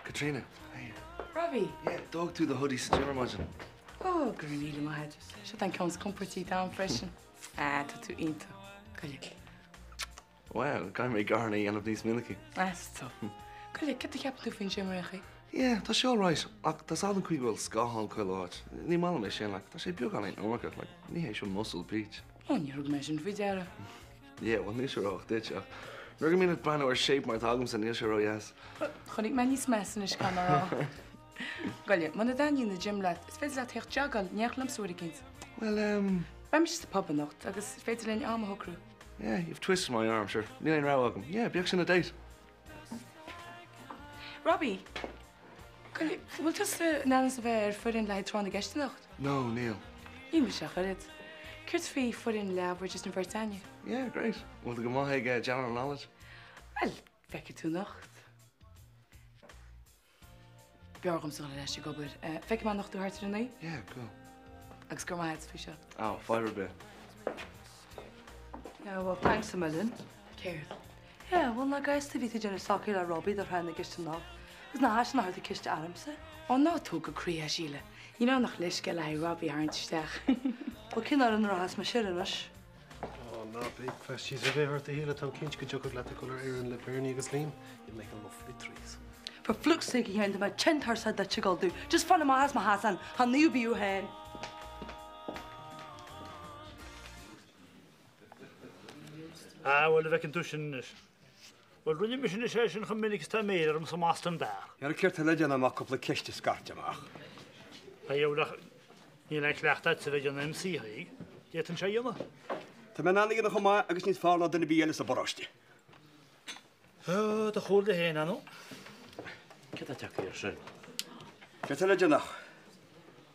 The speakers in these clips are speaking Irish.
Caitríona, hey. Robbie! Yeah, d'fhág tú do hoodie sa gym ar maidin. Ó, go raibh míle maith agat. Seo an ceann is compordaí dom freisin. Ah, tá tú iontach. Goile. Wow, caithfidh mé gearán a dhéanamh níos minicí. Ah, stop. Goile, céard a cheapann tú faoin gym ar aon chaoi? Yeah, tá sé alright, ach tá an chaoi go bhfuil scáthán chuile áit. Ní maith liom é sin, like, tá sé beagáinín iomarcach, like, ní hé seo Muscle Beach. Ó, níor thug mé sin faoi deara. Yeah, well, níl sé ró duit, ach nuair go mbíonn ag breathnú ar shape mar atá agamsa, níl sé ró-dheas. Chonaic mé níos measa anois gan a rá. Goile, muna dtaitníonn an gym leat, is féidir leat theacht jogáil in éineacht liomsa uair éicint. Well, um... Beidh mise sa pub anocht agus is féidir linn am a shocrú. Yeah, you've twisted my arm, sure. Níl aon rogha agam. Yeah, bíodh sin ina date. Robbie, goile, bhfuil tusa in ainm is a bheith ar foireann le haghaidh tráth na gceist anocht? No, níl. Níl mise ach oiread. Céard faoi foireann leathmhuid is an bheirt againne? Yeah, great. Bhfuil tú go maith ag general knowledge? Well, feicfidh tú anocht. B'fhearr dhomsa dul ar ais ag obair. Feicfidh mé anocht thú thart ar a naoi? Yeah, cool. Agus go raibh maith agat faoi seo. Oh, fadhb ar bith. Yeah, well, thanks a million. Céard? Yeah, well, nach gasta bhí tú ag déanamh socraí le Robbie do thráth na gceist anocht. Agus nach eisean a chuir ceist ormsa. Ó, ná tóg go croí é, Síle. Níl ann ach leithscéal le haghaidh Robbie a tharraingt isteach. Well, cén fhoireann a rachas mise air anois? Ó, ná bíodh faitíos ar bith ort, a Shíle, táim cinnte go dtiocfadh leat a dhul ar fhoireann le Bernie agus Liam. You'd make a lovely threesome. For fluke's sake, a Sheáin, tá mé tinn tuirseach duit ag gol domh. Just fan amach as mo sheasán, chan naomh bíodh féin. Ah, bhuel, a bhfeiceann tú sin anois. Bhuel, rinne mise anois é sin chomh minic is tá méar orm sa mBoston Bar. Ar céard tá le déanamh ach cúpla ceist a scairteadh amach. A dheabhail ach níl aon chleachtadh agat a bheith ag déanamh MC, a Thaidhg. D'fhéadfainnse é a dhéanamh. Tá mé in ann a dhéanamh chomh maith agus níos fearr ná duine ar bith eile sa bparóiste. Ó, do chomhairle féin, ar ndóigh. Céard atá tagtha air sin? Céard tá le déanamh ach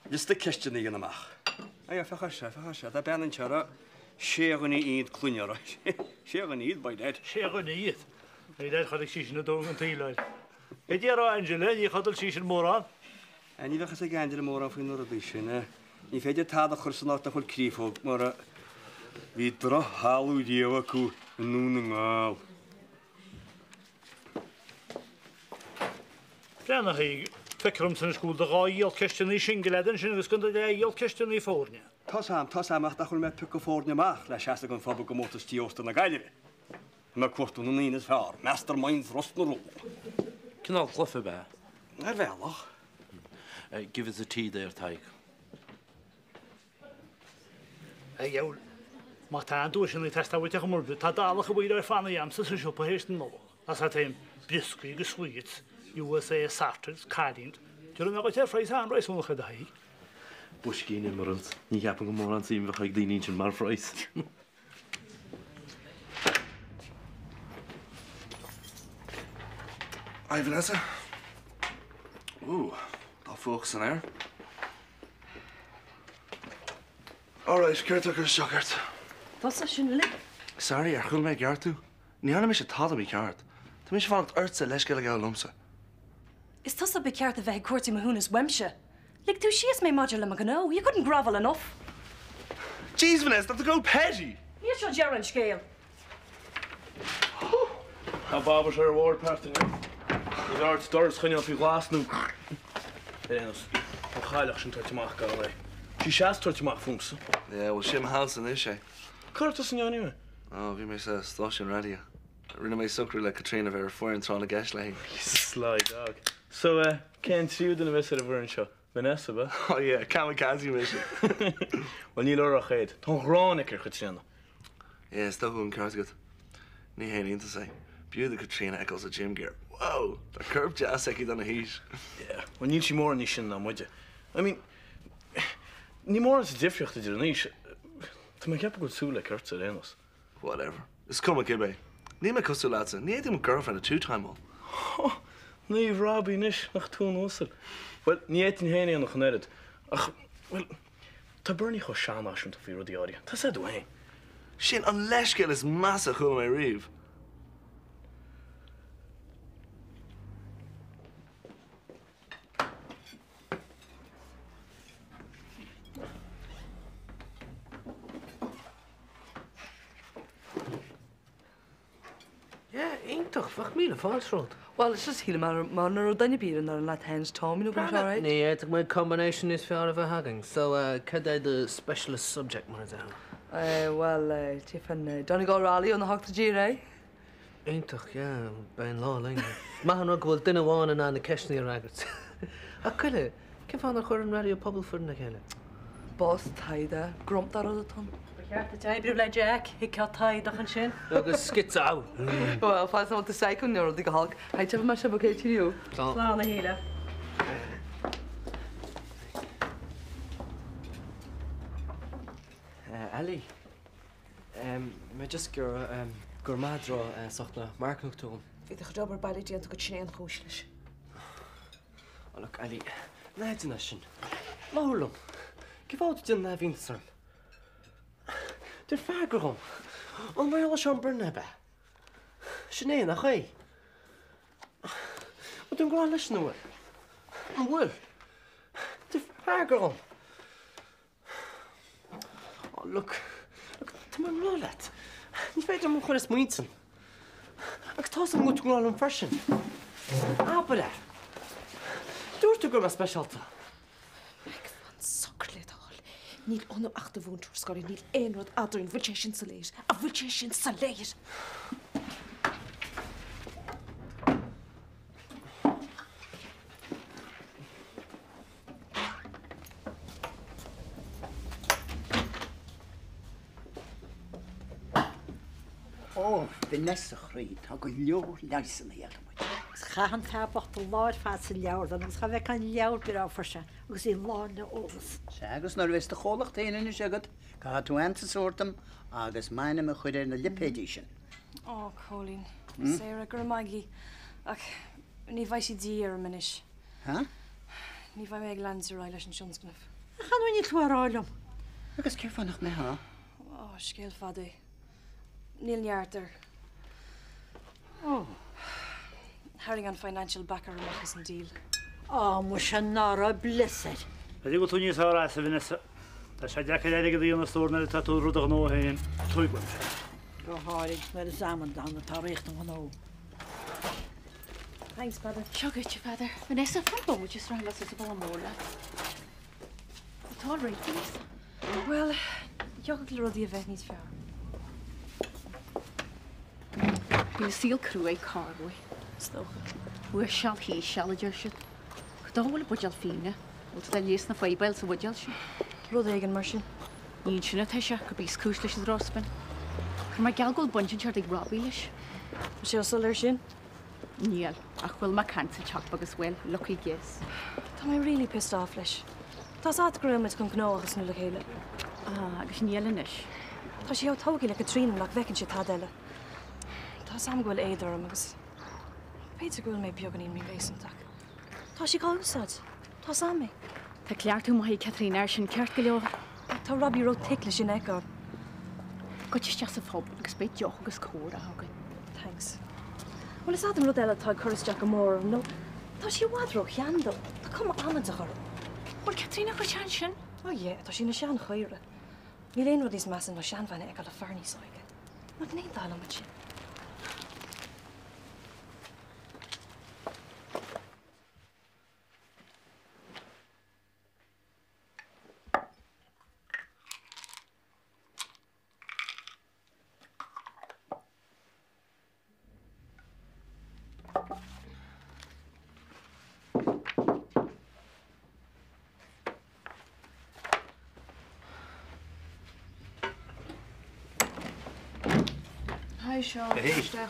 liosta ceisteanna a dhéanamh amach. Aye, féach air seo, féach air seo, tá bean anseo a raibh sé dhuine iad clainne uirthi. Sé dhuine iad, by dad. Sé dhuine iad? By dad, chodail sí sin an domhan an tsaoil air. Cad déarfá Angela, ní chodail sí sin mórán. Ní bheadh fhios ag Angela mórán faoi na rudaí sin. Ní féidir tada a chur san áit nach bhfuil créafóg mar a bhí droch-thalamh riamh acu i nDún na nGall. Breathnaigh, a Thaidhg, feictear domsa anois go bhfuil do dhá dhiabhal ceisteanna singil agat ansin agus gan do leathdhiabhal ceisteanna foirne. Tá's a'm, tá's a'm ach nach bhfuil mé ag piocadh foirne amach le seasamh don phobal i gcomórtas tí ósta na Gaillimhe. Tá mé ag cuartú na ndaoine is fearr, Masterminds Ros na Rún. Cineál cluiche ab ea? Ar bhealach. Give us a tea there, Tadhg. A dheabhail, má tá aon duaiseanna ag teastáil uait a chuma ar bith, tá dallach a bhfuil ar fanaí a'msa sa siopa théis na Nollag. As a taom brioscaí agus sweets, USA assorted, cailín. Déarfainn mé dhuit ar phraghas an-réasúnach é do Thaidhg. Boiscín Emeralds. Ní cheapaim go mórán suim a bheadh ag daoine ansin mar phraghas. Hi Vanessa. Ooh, tá fuacht san aer. Alright, céard atá ag cur isteach ort? Tusa sin uilig. Sorry, ar chuala mé i gceart tú? Ní dhearna mise tada mícheart. Tá mise ag fanacht ortsa leithscéal a ghabháil liomsa. Is tusa ba cheart a bheith ag cuartú maithiúnas uaimse. Lig tú síos mé maidir le mo ghnó. You couldn't grovel enough. Jeez Vanessa, tá tú chomh petty! Níl seo deireadh an scéil. Tá Bobbitt ar an warpath inniu. Ní bheidh ort doras a choinneáil faoi ghlas nó ar aon nós, tá an chailleach sin tabhairt amach gan é. Sí seasta tabhairt amach fúmsa. Yeah, well sin mo shealsa anois é. Cá raibh tusa inniu anyway? Oh, bhí mé sa stáisiún raidió. Rinne mé socrú le Caitríona bheith ar foireann tráth na gceist léi. You sly dog. So, eh, cén tríú duine a bheas ar an bhfoireann seo? Vanessa, ab ea? Oh yeah, kamikaze mise. Bhuel, níl uirthi ach oiread. Tá an ghráin aici ar Chaitríona. Yeah, is dócha go bhfuil an ceart agat. Ní haon iontas é. B'fhiú do Caitríona a fheiceáil sa gym gear. Wow! Tá corp deas aici dona haois. Yeah, bhuel níl sí mórán níos sine ná muide. I mean, ní mórán sa difríocht idir an aois. Tá mé ag ceapadh go bhfuil súil aici ortsa ar aon nós. Whatever. Is cuma cibé. Níl mé cosúil leatsa. Ní fhéadfainn mo girlfriend a two-timeáil. Hó! Naomh Robbie anois, nach tú an uasal. Bhuel, ní fhéadfainn féin a dhéanamh ach an oiread. Ach, bhuel, tá Bernie chomh sean-fhaiseanta faoi rudaí áirithe. Tá 's agat féin. Sin an leithscéal is measa a chuala mé riamh. Yeah, iontach, bheadh míle fáilte romhat. Well, it's just shíl mé mura raibh duine ar bith ar an fhoireann leat féin is Tommy nó go raibh sé alright. Ní fhéadfadh muid combination níos fearr a bheith againn. So, cad é do specialist subject mar a déarfá? Eh, bhuel, tífinn Donegal Rally óna hochtóidí ar aghaidh. Iontach, yeah, beidh an lá linn. Is maith an rud go bhfuil duine amháin in ann na ceisteanna a fhreagairt. Ach Coille, cén fáth nár chuir an Raidió Pobail foireann le chéile? Boss taighde, grumped rud atá ann. Ba cheart duit oibriú le Jack, thuigfeá taghdach ansin. Agus schizo! Bhuel, fad is nach bhfuil tú psycho níl rudaí go holc. Hi, tiocfaidh mé sibh, okay, cheerio. Slán a Shíle. Ali. Mé just ag iarraidh go raibh maith agat as ucht na marcanna a thug tú dhom. Bhí do chuid obair baile déanta agat sin é an chúis leis. Oh look, Ali, ná déan é sin. Labhair liom. Cén fáth a bhfuil tú ag déanamh neamhiontas orm? Tabhair freagra dhom. An mar gheall ar Seán Byrne ab ea? Sin é, nach é? Bhfuil tú i ngrá leis nó an bhfuil? An bhfuil? Tabhair freagra dhom. Oh, look, look, tá mé i ngrá leat. Ní féidir liom a chur as m'intinn. Agus tá 'fhios agam go bhfuil tú i ngrá liom freisin. Abair é. Dúirt tú go raibh mé speisialta. Mick, fan socair le do thoil. Níl ionam ach do mhúinteoir scoile, níl aon rud eadrainn, bhfuil sé sin soiléir? An bhfuil sé sin soiléir? Ó, Vanessa a chroí, tá go leor leigheasanna agam duit. Agus chaith an fear bocht an lá ar fad sa leabharlann agus cha bhfeicfeá an leabhar breá a fuair sé agus í lán le eolas. Sea, agus nuair a bheas do chomhlacht féin anois agat, caithfidh tú aitheantas a thabhairt dom agus m'ainm a chur ar na lipéidí sin. Ó, Cóilín. Sarah, go raibh maith agat. Ach ní bheidh sé de dhíth orm anois. Huh? Ní bheidh mé ag leanúint ar aghaidh leis an tionscnamh. Ach an bhfuil tú á rá liom? Agus cén fáth nach mbeifeá? Ó, scéal fada é. Níl neart air. Ó. Tharraing an financial backer amach as an deal. Á, muise ná raibh blios air. B'fhéidir go bhfuil tú níos fearr as, a Vanessa. Tá sé deacair airgead a dhéanamh a stór nuair atá tú ag rud do ghnó féin. Tuig uaim sin. Go háirid nuair is amadán atá ag ritheacht an ghnó. Thanks, Peadar. Seo dhuit, a Pheadair. Vanessa, fan bomaite is rachaidh mé suas an Balla Mór leat. Tá all right, Vanessa. Bhuel, thiocfadh le rudaí a bheith níos fearr. Bíonn an saol cruaidh corruair, is dócha. Thuas seal thíos seal, a deir siad. Cad dó a bhfuil an buidéal fíona? Bhfuil tú ag leigheas na faidhbe sa bhuidéal sin? Rud éigin mar sin. Ní ansin atá sé, gurb í is cúis leis an drochspin. Chuir mé geall go bhfuil baint inteacht ag Robbie leis. Tá sé soiléir sin? Níl, ach bhuail mé caint sa teach beag agus bhuel, lucky guess. Tá mé really pissed off leis. Tá's agat go raibh muid chun gnó a thosnú le chéile. Ah, agus níl anois. Tá sé chomh tógtha le Caitríona nach bhfeiceann sé tada eile. Tá's a'm go bhfuil éad orm agus b'fhéidir go bhfuil mé beagáinín míréasúnta ach tá sí dhá úsáid. Tá's a'm é. Tá cleachtadh maith ag Caitríona air sin ceart go leor. Ach tá Robbie ró-thick le sin a fheiceáil. Goitse isteach sa phub agus beidh deoch agus comhrá againn. Thanks. Bhuel is a'd an rud eile atá ag cur isteach go mór orm nó tá sí i bhfad ró-shean dom. Tá cuma amaideach orm. Bhfuil Caitríona chomh sean sin? Oh yeah, tá sí ina seanchaora. Níl aon rud níos measa ná seanbhean a fheiceáil le fear níos óige. Nach n-aontófá liom ansin? Hi Seán, Hey. isteach.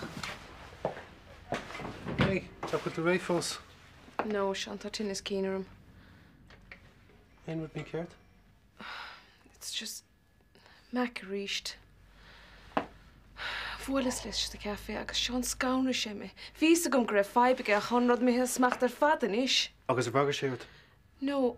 Hey, tá tú réidh fós? No, Seán, tá tinneas cinn orm. Aon rud mícheart? It's just Mac arís. Bhuaileas leis sa café agus Seán scanraigh sé mé. Bhí fhios agam go raibh fadhb aige ach tá an rud imithe as smacht ar fad anois. Agus ar bhagair sé ort? No,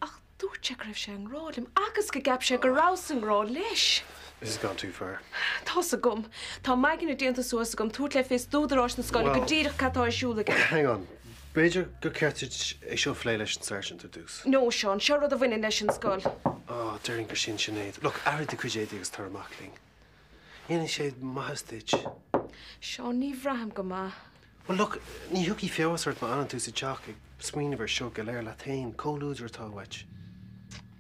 ach dúirt sé go raibh sé i ngrá liom agus go gceap sé go rabhas i ngrá leis. This has gone too far. Tá's agam. Tá m'aigne déanta suas agam tabhairt le fios d'údaráis na scoile go díreach cad tá ar siúl aige. Hang on. B'fhéidir gur ceart duit é seo a phlé leis an Sergeant ar dtús. No, Seán, seo rud a bhaineann leis an scoil. Ó, déarfainn gur sin Sinéad. Look, athraigh do chuid éadaí agus tar amach linn. Dhéanfaidh sé maitheas duit. Seán, ní bhraithim go maith. Well look, ní thiocfaidh feabhas ort má fhanann tú sa teach ag smaoineamh ar seo go léir leat féin, comhluadar atá uait.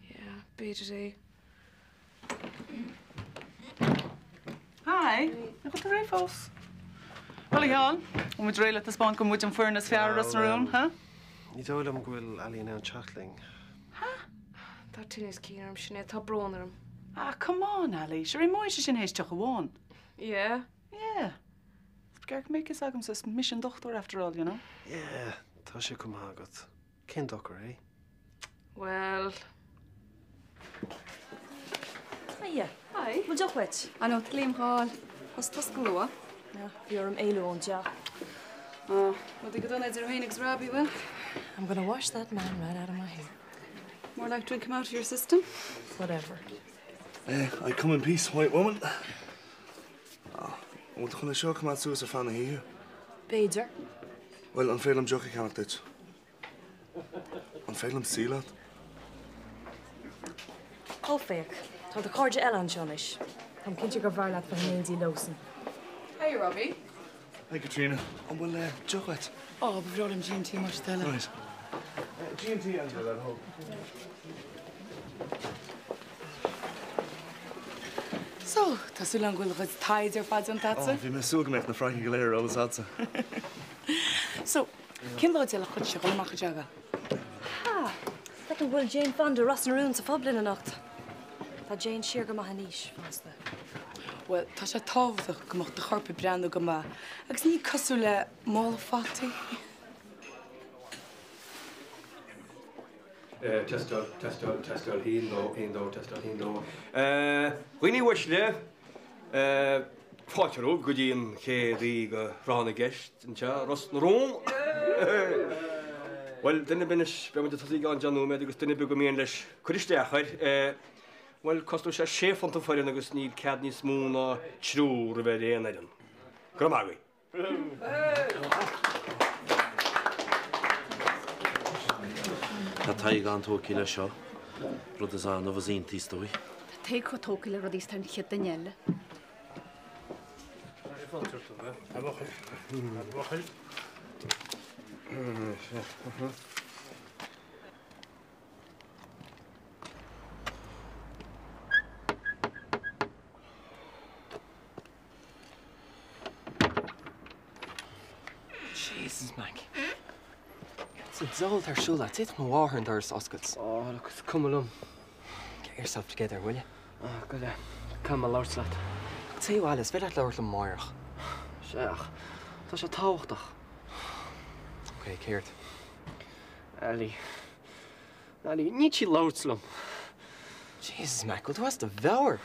Yeah, b'fhéidir é. Hi, an bhfuil tú réidh fós? Bhuel, a Sheáin, bhfuil muid réidh le taispeáint gur muid an foireann is fearr i Ros na Rún, huh? Ní dóigh liom go bhfuil Ali in ann teacht linn. Tá tinneas cinn orm, Sinéad, tá brón orm. Ah, come on, Ali, sure imeoidh sé sin théis deoch amháin. Yeah? Yeah. Is ba cheart go mbeadh fhios agamsa, is mise an dochtúir after all, you know? Yeah, tá sé chomh maith agat. Cén dochar é? Bhuel. Hiya. Hi. Bhfuil deoch uait? Ah no, tá Liam dhá fháil. Thosaigh tusa go luath. Yeah, bhí orm éalú ón dteach. Ah, rudaí go dona idir thú féin agus Robbie, bhfuil? I'm gonna wash that man right out of my hair. More like drink him out of your system? Whatever. Eh, I come in peace, white woman. Ah, an bhfuil tú chun é seo a choimeád suas ar feadh na hoíche? B'fhéidir. Bhuel, an féidir liom deoch a cheannach duit? An féidir liom suí leat? Ó féach, tá do chairde eile anseo anois. Táim cinnte gur bhfearr leat bheith in éindí leosan. Hey Robbie. Hey Caitríona, an bhfuil deoch uait? Ó, ba bhreá liom G&T más é do thoil. Right. G&T Angela, le do thoil. So, tá súil agam go bhfuil do chuid taighde ar fad déanta agatsa? Ó, bhí mé ag súil go mbeadh na Francaigh go léir ar eolas agatsa. So, cén lá d'fhéadfadh muidse dhul amach ag jogáil? Ha! Feicim go bhfuil Jane Fonda Ros na Rún sa phub linn anocht. Tá Jane siar go maith in aois fosta. Bhuel, tá sé tábhachtach go mbeadh do chorp ag breathnú go maith agus ní cosúil le mála fataí. Tástáil, tástáil, tástáil, haon, dó, haon, dó, tástáil, haon, dó. A dhaoine uaisle, fáilte romhaibh go dtí an chéad oíche de Thráth na gCeist anseo i Ros na Rún. Bhuel, duine ar bith anois, beidh muid ag tosaí i gceann deich nóiméad agus duine ar bith gur mian leis cur isteach air, bhuel, cosnóidh sé sé phunt an foireann agus níl cead níos mó ná triúr a bheith ar aon fhoireann. Go raibh maith agaibh. Tá Tadhg an-tógtha leis seo, rud is annamh is iontaí is dóigh. Tá Tadhg chomh tógtha le rudaí is tá an chéad duine eile. Jesus, Mac. Cad sa diabhal atá ar siúl agat? D'fhéadfadh mo mháthair an doras a oscailt. Oh, look, is cuma liom. Get yourself together, will you? Ah, go leith. Caithfidh mé labhairt leat. Look, téigh abhaile, is féidir leat labhairt liom amárach. Sea, ach tá sé tábhachtach. Ok, céard? Ali. Ali, níl sí ag labhairt liom. Jesus, Mac, bhfuil tú as do mheabhair?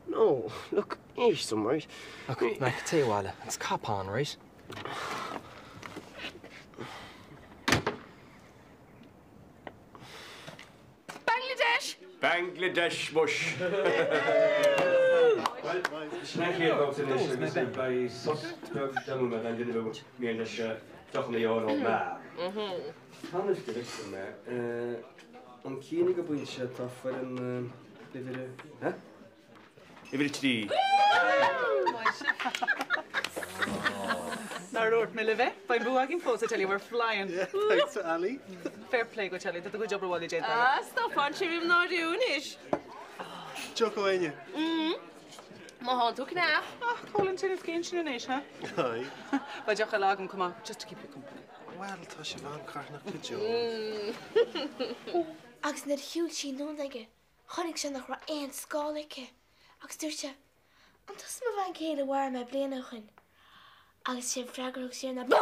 No, look, éist liom, right? Look, Mac, téigh abhaile agus cop on, right? Bangladesh! Bangladesh, muis! Bhuel, sin an chéad bhabhta anois agus beidh sos beag deich nóiméad ann duine ar bith mian leis deochanna a fháil ón mbeár. Anois go bhfeicfidh mé. An cinn ag an bpointe tá foireann uimhir a, uimhir a 3. Nár dhúirt mé libh é? Beidh an bua againn fós, I tell you, we're flying. Thanks, Ali. Fair play duit, Ali, tá do chuid obair bhaile déanta agat. Ah, stopann sibh im náiriú anois. Deoch ó éinne? Má thánn tú cneach. Ah, cá bhfuil an tinneas cinn sin anois, ha? Aye. Beidh deoch eile agam chomh maith, just to keep you company. Bhuel, tá sibh an-charthanach go deo. Agus nuair a shiúil sí anonn aige, chonaic sé nach raibh aon scáil aici, agus dúirt sé, An tusa mo bhean chéile a mharaigh mé bliain ó shoin? Agus sé an freagra a thug sí air ná Bú!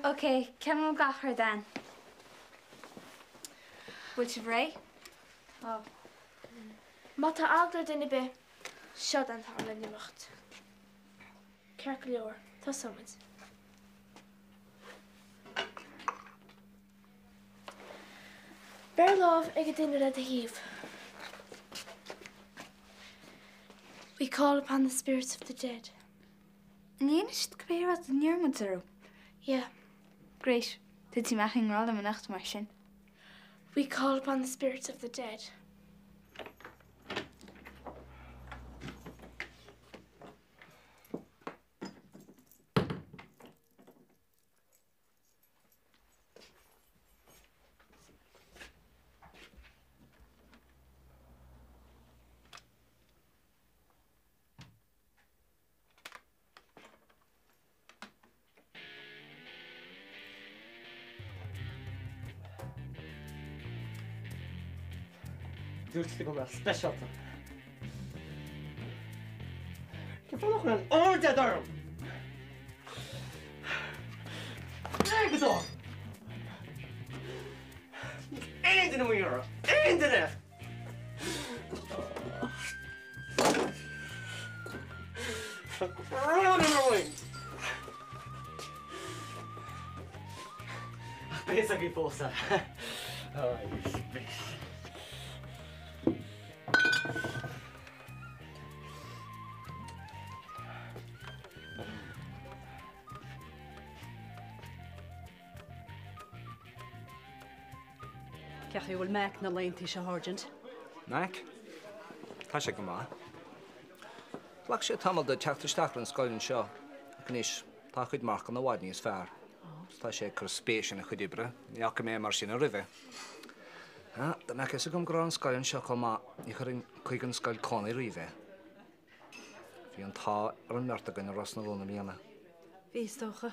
Ok, cén bhfuil gach rud ann? Bhfuil sibh réidh? Tá. Má tá eagla ar duine ar bith, seo an t-am lena imeacht. Ceart go leor, tosóimid. Beir lámh ag an duine le do thaobh. We call upon the spirits of the dead. An ndéanfaidh siad cibé rud a n-iarrann muid orthu? Yeah. Great. Titfidh amach i ngrá liom anocht mar sin. We call upon the spirits of the dead. Dúirt tú go raibh speisialta. Cén fáth nach bhfuil aon aird agat orm? Bréag dom! Níl aon duine mo iarraidh! Aon duine! Tá brón orm uaim! Ach beidh fhios agaibh fós é. Beidh. Cén chaoi a bhfuil Mac na laethanta seo, a Sháirsint? Mac? Tá sé go maith. Ghlac sé tamall dó teacht isteach ar an scoil anseo ach anois tá a chuid marcanna i bhfad níos fearr. Tá sé ag cur spéis ina chuid oibre, ní fhaca mé mar sin roimhe. Dá mbeadh a fhios agam go raibh an scoil anseo chomh maith, ní chuirfinn chuig an scoil cónaí riamh é. Bhí an t-ádh ar an mbeirt againn i Ros na Rún i mbliana. Bhí, is dócha.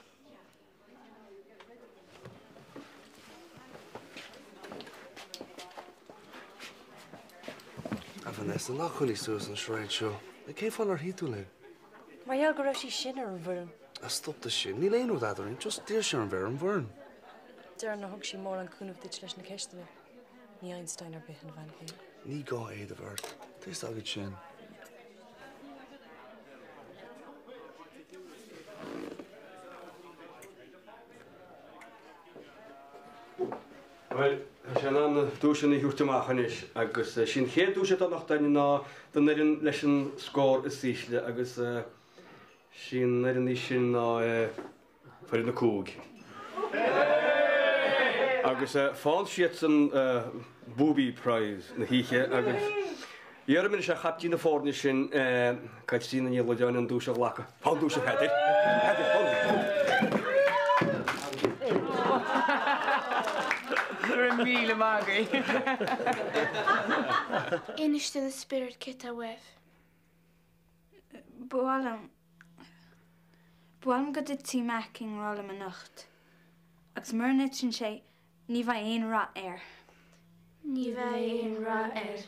A Vanessa, ná coinnigh suas an charade seo. Cén fáth nár shuigh tú linn? Mar gheall go raibh sí sin ar an bhfoireann. Ah, stop de sin. Níl aon rud eadrainn. Just d'iarr sí orm bheith ar an bhfoireann. Déarfainn nár thug sí mórán cúnamh duit leis na ceisteanna. Ní Einstein ar bith an bhean chéile. Ní gá éad a bheith ort. Tá fhios agat sin. Bhuel, tá sé in am na duaiseanna a thabhairt amach anois agus sí an chéad duais atá anocht againn ná don fhoireann leis an scór is ísle agus sí an fhoireann í sin ná Foireann 5. Agus faigheann siadsan Booby Prize na hoíche agus iarraim anois ar chaiptín na foirne sin Caitríona Ní Loideáin an duais a ghlacadh. Faigh an duais a Pheadair! Peadar, Go raibh míle maith agaibh. Inis do na spioraid cé tá uaibh. Ba mhaith liom. Ba mhaith liom go dtitfidh Mac i ngrá liom anocht. Agus mura dtiteann sé, ní bheidh aon rath air. Ní bheidh aon rath air.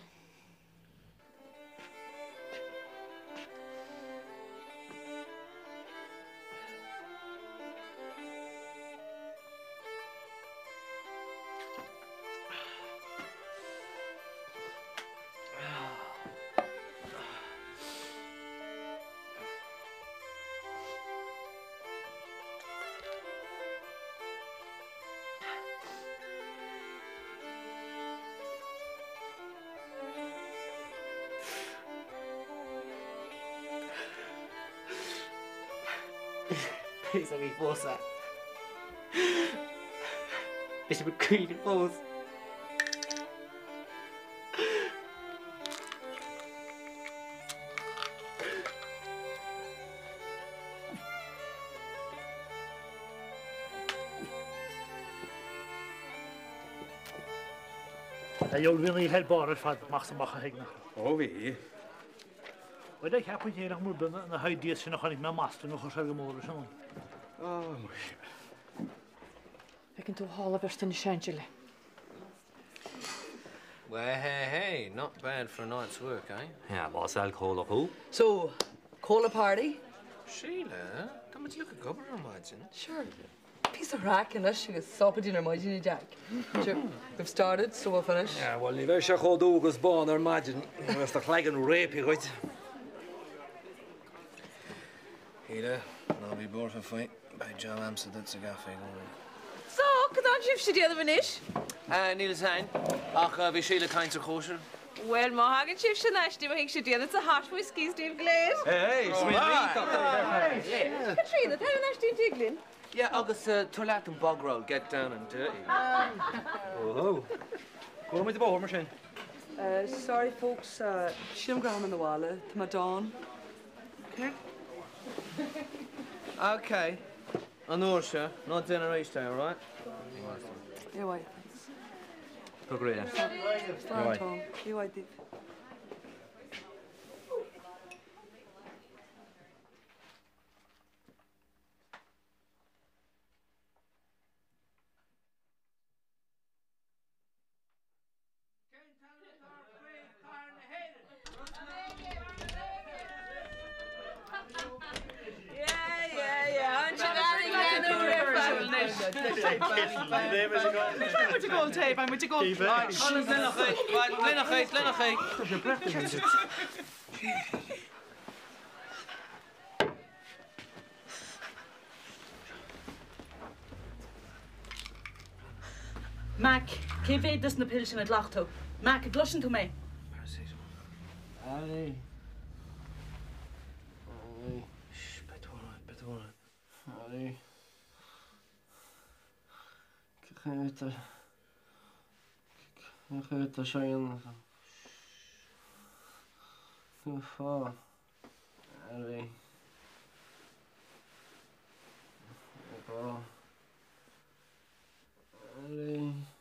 Beidh fhios agaibh fós é. Beidh sibh ag caoineadh fós. A dhiabhail, bhí an oíche ar barr ar fad, amach is amach a thuig nach raibh. Ó bhí. Bhuel, a cheapaim féin nach mór na ideas sin a chonaic mé i mBoston a chuir sé go mór leis an. Ó, muise. Feiceann tú thall an bheirt anois Angela. Well, hey, hey, not bad for a night's work, eh? Yeah, más alcólach thú. So, cola party? Sheila, tá muid uilig ag obair ar maidin. Sure. Píosa craic anois agus stopfaidh ar maidin, a Jack. Sure, we've started, so we'll finish. Yeah, well, ní bheidh sé chomh dubh agus bán ar maidin, agus do chloigeann réabtha dhuit. Shíle, ná bí buartha faoi, beidh jab a'msa duit sa gcaife i gcónaí. So, cad tá sibhse ag déanamh anois? Níl fhios a'inn, ach bhí Síle ag caint ar chóisir. Bhuel, má thagann sibhse anois, ní bheidh sé déanamh sa hot whiskies daoibh go léir. Hey, smaoineamh iontach! Caitríona, tar anois dtí'n tigh linn. Yeah, agus tabhair leat an bog roll, get down and dirty. Ó, gabhfaidh muid an bóthar mar sin. Sorry folks, sílim go rachaidh mé 'na bhaile, tá mé done. Ok, an uair seo, ná déan arís é, alright? Dia mhaith, thanks. Go réidh. Slán Tom, Dia mhaith daoibh. Cén t-ainm atá ar chraobh Beidh muid ag ól tae, beidh muid ag ól. Mac, cé mhéad dos na pil sin a ghlac tú? Mac, an gcloiseann tú mé? Ali. Ali. Shh, beidh tú alright, beidh tú alright. Ali. Cén chaoi cén chaoi atá sé a dhéanamh? Cén fáth? Ali. Gá. Ali.